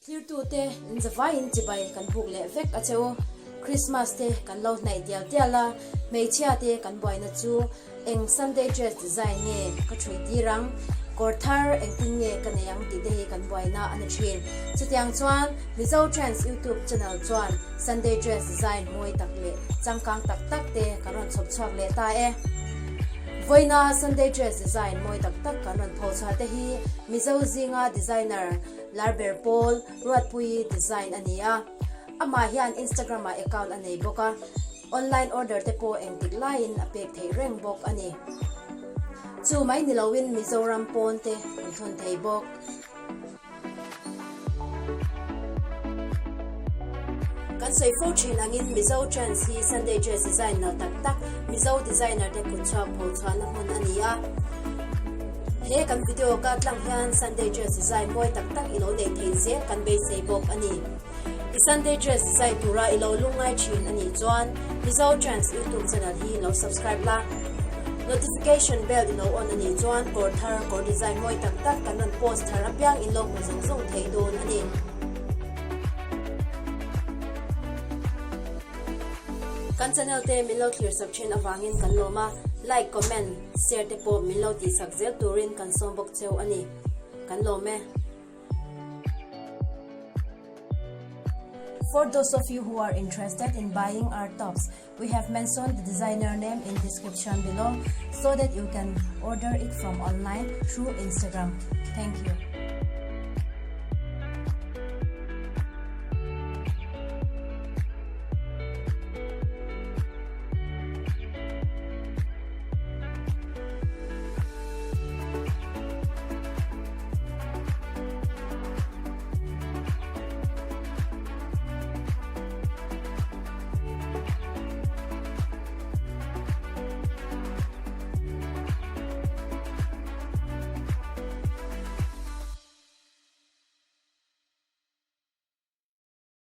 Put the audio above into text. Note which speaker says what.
Speaker 1: Thlirtute inzavaiin chibai kan buk leh vek a che u. Christmas te kan lo hnaih dial dial a, hmeichhia te kan buaina chu eng Sunday dress design nge ka thui tir ang, kawr thar engtin nge ka nei ang tih te hi kan buaina a ni thin. Chutiang chuan Mizo Trends YouTube channel chuan Sunday dress design mawi tak leh changkang tak tak te kan rawn chhawp chhuak leh ta e. Vawiina Sunday dress design mawi tak tak kan rawn pho chhuah te hi Mizo zinga designer Lar ber pawl Ruatpuii design a ni a, amah hian Instagram ah account a nei bawk a, online order te pawh engtik laiin a pek theih reng bawk a ni. Chu mai ni loin Mizoram pawn te an thawn thei bawk. Kan sawi fo thin angin Mizo Trends hi Sunday dress design nalh tak tak Mizo designer te kutchhuak pho chhuahna hmun a ni a. He kan video ka tlang hian Sunday dress design mawi tak tak i lo neih theih zel kan beisei bawk a ni. I Sunday dress design tura i lo lungngai thin a nih chuan Mizo Trends YouTube channel hi lo subscribe la. Notification bell i lo on a nih chuan kawr thar, kawr design mawi tak tak kan rawn post thar apiang in lo hmu zung zung thei dawn a ni. Kan channel te min lo thlir sak thin avangin kan lawm a, like, comment, Share te pawh min lo tihsak zel turin kan sawm bawk cheu a ni. Kan lawm e. For those of you who are interested in buying our tops, we have mentioned the designer name in description below so that you can order it from online through Instagram. Thank you.